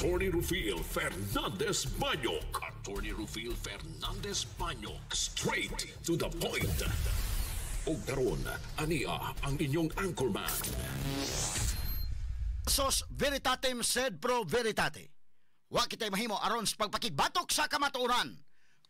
Attorney Rufil Fernandez Banyok. Attorney Rufil Fernandez Banyok. Straight to the point. Ug karon, ania ang inyong anchorman. Sos veritatem sed pro veritate. Wa kitay mahimo aron sa pagpakigbatok sa kamatuoran,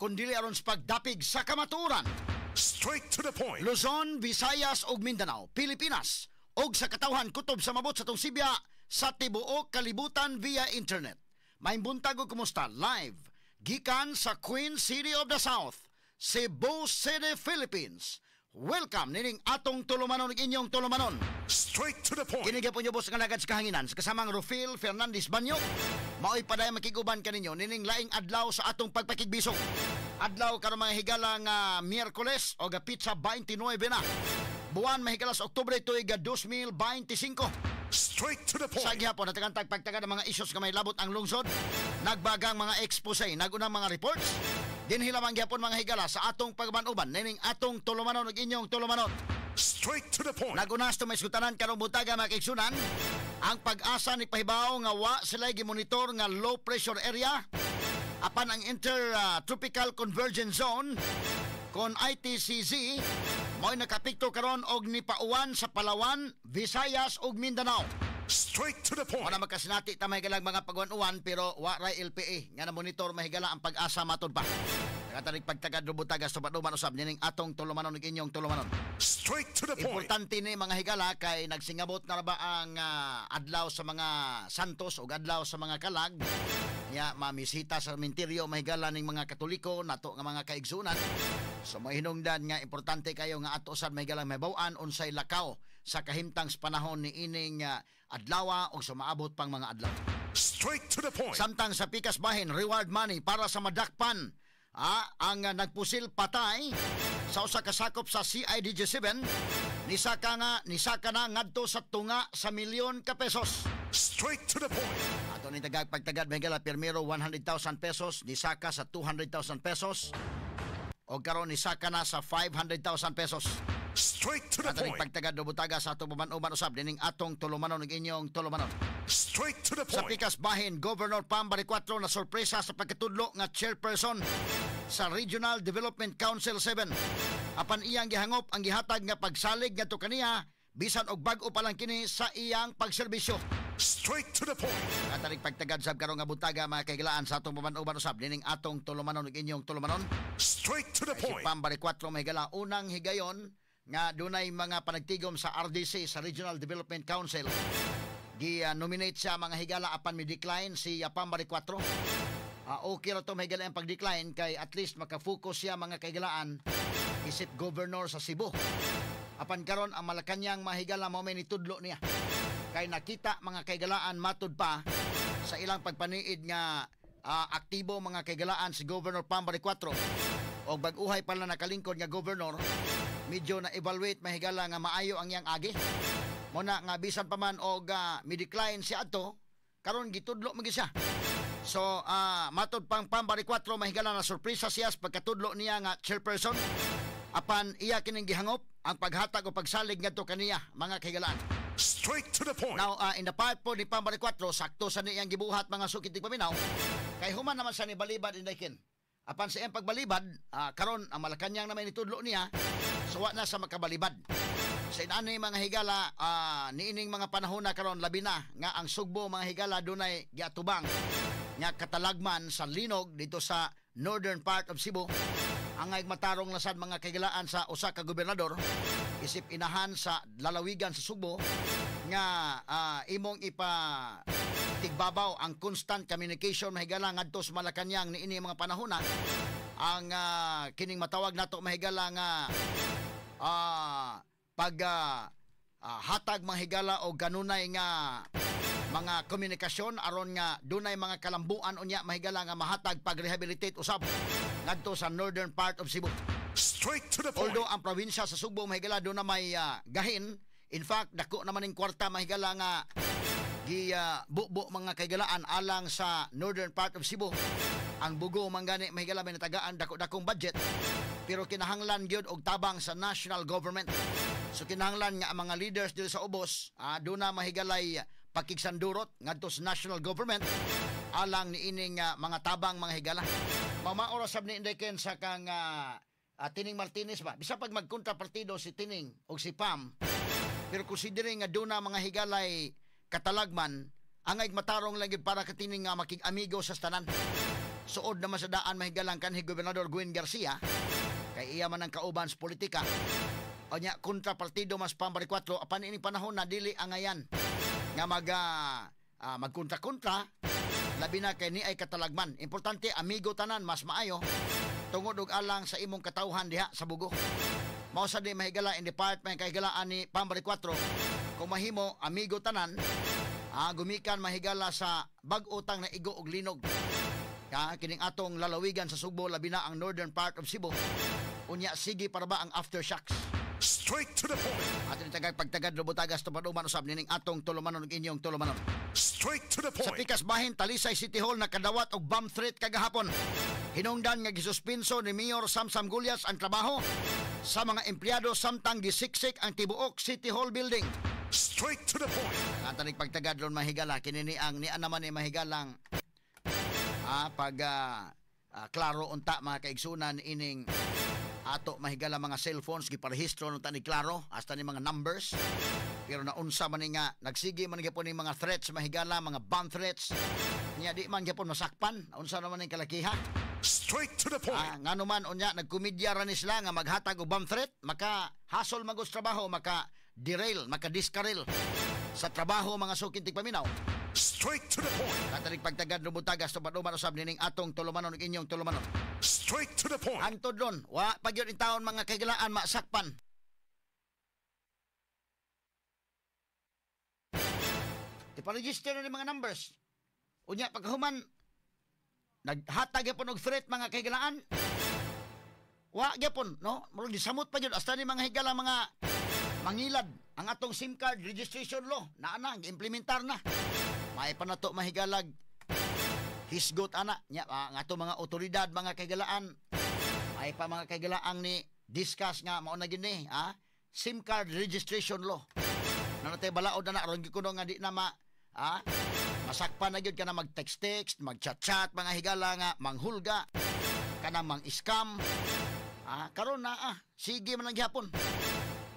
kundili aron sa pagdapig sa kamatuoran. Straight to the point. Luzon, Visayas ug Mindanao, Pilipinas ug sa katawhan kutob sa mabot sa atong sibya sa tibuok kalibutan via internet. Maayong buntag ug kumusta live gikan sa Queen City of the South, Cebu City, Philippines. Welcome nining atong tulumanon ug inyong tulumanon. Straight to the point. Kini gyapon ubos nga lagad sa kahanginan sa kasamang Rufil Fernandez Banyo. Maoy padayon makiguban kaninyo nining laing adlaw sa atong pagpakigbisog. Adlaw karon, mga higala, nga Miyerkules o petsa 29 na buwan, mahigala, sa Oktubre, tuig 2025. Straight to the point. Sa gihapon natagan tag pagtaga ng mga isyos nga may labot ang lungsod, nagbagang mga expose, nagunang mga reports. Dinhi lamang gihapon, mga higala, sa atong pagban-uban nining atong tulumanon ug inyong tulumanon. Straight to the point. Nagunas to may sugtanan karong buntaga, mga kaigsunan. Ang Pag-asa ni pahibaw nga wa sila gimonitor nga low pressure area, apan ang Inter-Tropical Convergence Zone kon ITCZ mo'y nakapikto karon og nipauwan sa Palawan, Visayas ug Mindanao. Straight to the point. Wala makasinati ta, mahigala, mga pagwan-uwan, pero wa ray LPA nga na monitor, mahigala, ang Pag-asa, matod pa. Nakatarik pagtagad rubutagas tupaduman usab nining atong tulumanon ug inyong tulumanon. Straight to the point. Importante ni, mga higala, kay nagsingabot na ba ang adlaw sa mga santos o adlaw sa mga kalag. Nya mamisita sa sementeryo, mahigala, ning mga Katoliko nato nga mga kaigsunan. So mahinungdan nga importante kayo nga ato sad, mahigala, mahibaw-an unsay lakaw sa kahimtang sa panahon ni ining adlawa o sa maabot pang mga adlaw. Straight to the point. Samtang sa pikas bahin, reward money para sa madakpan ang nagpusil patay sa usa ka sakop sa CIDG 7 nisaka na ngadto sa tunga sa milyon ka pesos. Straight to the point. Ato ni tagag pagtagad, mahigala, pirmero 100,000 pesos, nisaka sa 200,000 pesos o karon nisaka na sa 500,000 pesos. Straight to the Ato ni point. pagtagad butaga sa ato uban usab dining atong tulumanon ug inyong tulumanon. Straight to the Sa point. pikas bahin, Governor Pam Baricuatro na sorpresa sa pagkatudlo nga chairperson sa Regional Development Council 7. Apan iyang gihangop ang gihatag nga pagsalig ngadto kaniya bisan og bag-o pa lang kini sa iyang pagserbisyo. Straight to the point. Katarik pagtagad sab karong nga buntaga, mga kahigalaan, sa atong paman-uban usab nining atong tulumanon ug inyong tulumanon. Straight to the Si point. Pam Baricuatro, mahigala, unang higayon nga dunay mga panagtigom sa RDC, sa Regional Development Council. Gi-nominate siya, mga higala, apan mi decline si Pam Baricuatro. Okay ra to, mahigala, ang pag-decline kay at least maka-focus siya, mga kahigalaan, isip governor sa Cebu. Apan karon ang Malacañang, mahigala, mao may nitudlo niya. Kay nakita, mga kahigalaan, matud pa sa ilang pagpaniid nga aktibo, mga kahigalaan, si Governor Pam Baricuatro o bag-uhay pa lang nakalingkod nga governor, medyo na evaluate, mahigala, nga maayo ang iyang agi. Muna nga bisan pa man og mi-decline siya adto, karon gitudlo man gyud siya. So matod pang Pam Baricuatro, mahigala, na sorpresa siya sa pagkatudlo niya nga chairperson, apan iya kining gihangop ang paghatag o pagsalig ngadto kaniya, mga kahigalaan. Straight to the point. Now, in the part po ni Pam Baricuatro, sakto sa niyang gibuhat, mga sukit paminaw, kay human naman sa ni balibad indaykin. Apan sa iyang pagbalibad, karon ang Malacañang naman nitudlo niya, so wa na sa makabalibad. Sa inani, mga higala, niining mga panahon na karon, labi na nga ang Sugbo, mga higala, dunay giatubang nga katalagman sa linog dito sa northern part of Cebu. Ang matarong lasad, mga kahigalaan, sa usa ka gobernador isip inahan sa lalawigan sa Sugbo nga imong ipa tigbabaw ang constant communication, mahigala, ngadto sa Malacañang niini mga panahon na ang kining matawag nato, mahigala, nga pag hatag, mga higala, o ganunay nga mga komunikasyon aron nga dunay mga kalambuan unya, mahigala, nga mahatag pag-rehabilitate usab ngadto sa northern part of Cebu. Straight to the point. Although ang probinsya sa Sugbo, mahigala, doon na may gahin. In fact, dako naman ning kwarta, mahigala, nga gi bubo, mga kahigalaan, alang sa northern part of Cebu. Ang Bogo man gani, mahigala, may natagaan dako-dakong budget. Pero kinahanglan gyud og tabang sa national government. So kinahanglan nga ang mga leaders dito sa ubos, doon na mahigalay pakigsandurot ngadto sa national government alang niining mga tabang, mga higala. Mao ra sab ni, Inday Ken, sa kang Tining Martinez ba. Bisa pag magkontra partido si Tining o si Pam, pero considering nga duna, mga higalay, katalagman, angay matarong lang gyud para ka Tining nga makig-amigo sa tanan. Suod naman sa daan, mahigalang kanhi Gobernador Gwen Garcia kay iya man ang kauban sa politika. O nya kontra partido mas Pam Baricuatro, apan ining panahon na dili angayan nga magkontra-kontra, labi na kay ni ay katalagman. Importante amigo tanan, mas maayo tungod og alang sa imong katawhan diha sa Bogo. Mao sa di, mahigala, in department kahigalaan ni Pam Baricuatro, kung mahimo amigo tanan, gumikan, mahigala, sa bag-o tang naigo og linog. Ka kining atong lalawigan sa Sugbo, labi na ang northern part of Cebu. Unya sige para ba ang aftershocks. Straight to the point. Ato ni tagag pagtagad Robutagas tupaduman usab nining atong tulumanon ug inyong tulumanon. Straight to the Sa point. pikas bahin, Talisay City Hall nakadawat og bomb threat kagahapon. Hinungdan nga gisuspenso ni Mayor Samsam Gullas ang trabaho sa mga empleyado samtang gisiksik ang tibuok City Hall building. Straight to the point. Ang tanig pagtagad ron, mahigala, kini ni ang niya naman ni mahigalang pag klaro unta, mga kaigsunan, ining ato, mahigala, mga cellphones giparehistro unta ni Klaro hasta ni mga numbers, pero naunsa man ni nga nagsige man gyapon ni mga threats, mahigala, mga bomb threats niya, di man gyapon masakpan. Unsa naman ning kalakiha? Straight to the point. Ngano man unya nagkomedya ra ni sila nga maghatag og bomb threat, maka hasol man sa trabaho, maka derail, maka diskaril sa trabaho, mga suking tigpaminaw. Straight to the point. Katanig pagtagad Rubutagas tupaduman usab nining atong tulumanon ug inyong tulumanon. Straight to the point. Hantod ron, wa pa gyud taon, mga kahigalaan, masakpan. Ipa-register na ni mga numbers. Unya pagkahuman naghatag gyapon og threat, mga kahigalaan. Wa gyapon, no? Murag gisamot pa gyud hasta ni mga higala mga mangilad ang atong SIM card registration law naa na, giimplementar na. May pa nato, mahigalag, hisgot ana nya ang atong mga otoridad, mga kahigalaan, ay pa mga kahigalaan ni discuss nga mao na gini SIM card registration law na natay balaod na aron gyud kuno nga di na ma masakpan na gyud ka na mag-text text, mag-chat chat, mga higala, nga manghulga kanang mang-scam. Karon na sige man lang gyapon,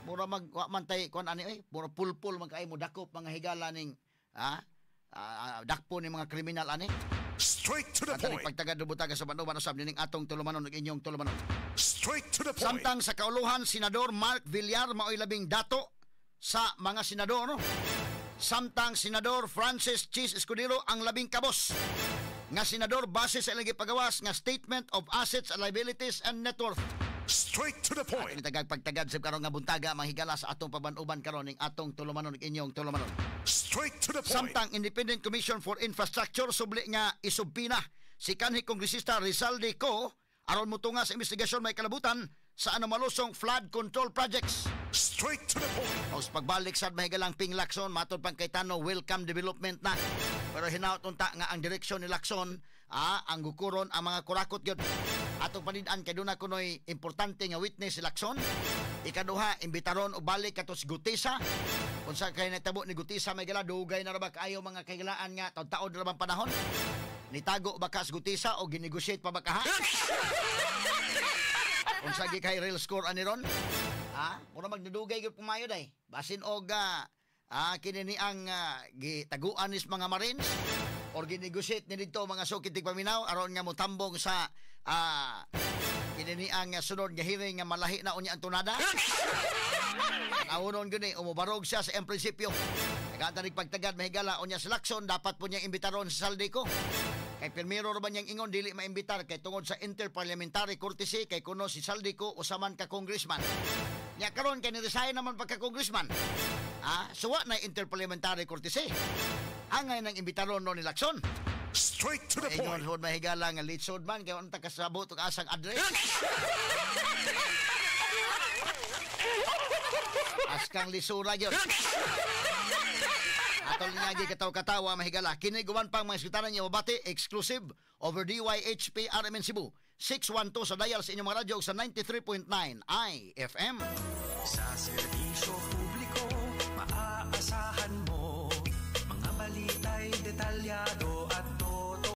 mura mag wa man tay kuan ani oy, mura pulpul man kay mo dakop, mga higala, ning dakpo ni mga kriminal ani. Straight to the Ang point. pagtagad Rubutaga sa Banduman usab nining atong tulumanon ug inyong tulumanon. Straight to the point. Samtang sa kauluhan, Senador Mark Villar maoy labing dato sa mga senador. Samtang Senador Francis Chiz Escudero ang labing kabos nga senador base sa ilang gipagawas nga statement of assets and liabilities and net worth. Straight to the point. Ato tagag pagtagad sa karon nga buntaga, mahigala, sa atong paban-uban karon ning atong tulumanon ug inyong tulumanon. Straight to the point. Samtang Independent Commission for Infrastructure subli nga isubpina si kanhi kongresista Rizaldy Co aron motunga sa investigasyon may kalabutan sa anomalosong flood control projects. Straight to the point. O sa pagbalik sad, mahigalang, Ping Lacson, matod pang Cayetano, welcome development na. Pero hinaut unta nga ang direksyon ni Lacson ang gukuron ang mga kurakot gyud. Atong panid-an kay duna kunoy importante nga witness si Lacson. Ikaduha, imbitaron og balik kato si Guteza. Unsa kay natabo ni Guteza, may gala, dugay na ra ba kaayo, mga kahigalaan, nga taon-taon na ra bang panahon? Nitago ba ka sa Guteza o ginegotiate pa ba ka, ha? Unsa gi kay real score ani ron? Ha? Mura magnadugay gyud pumayo day. Basin og kini ni ang gitaguan nis mga Marines or ginegotiate ni didto, mga sukit tigpaminaw, aron nga motambong sa kini ni ang sunod nga hearing nga malahi na unya ang tunada. Naunon gyud ni umubarog siya sa iyang prinsipyo. Nagatanig pagtagad, mahigala, unya si Lacson dapat po niyang imbitaron sa Zaldy Co. Kay pirmiro ra ba niyang ingon dili maimbitar kay tungod sa interparliamentary courtesy kay kuno si Zaldy Co usa man ka congressman. Nya karon kay ni-resign naman pagka congressman. Suwa na interparliamentary courtesy. Angay nang imbitaron no ni Lacson. Straight to the Ingon point. hod, mahigala, nga litsod man kay unta kasabot og asang address. Askang lisura gyud. Atol nga gi kataw-katawa, mahigala. Kini guman pang mga eskwitaran niyo mabati exclusive over DYHP RMN Cebu. 612 sa dial sa inyong mga radyo ug sa 93.9 IFM. Sa serbisyo publiko, maaasahan mo.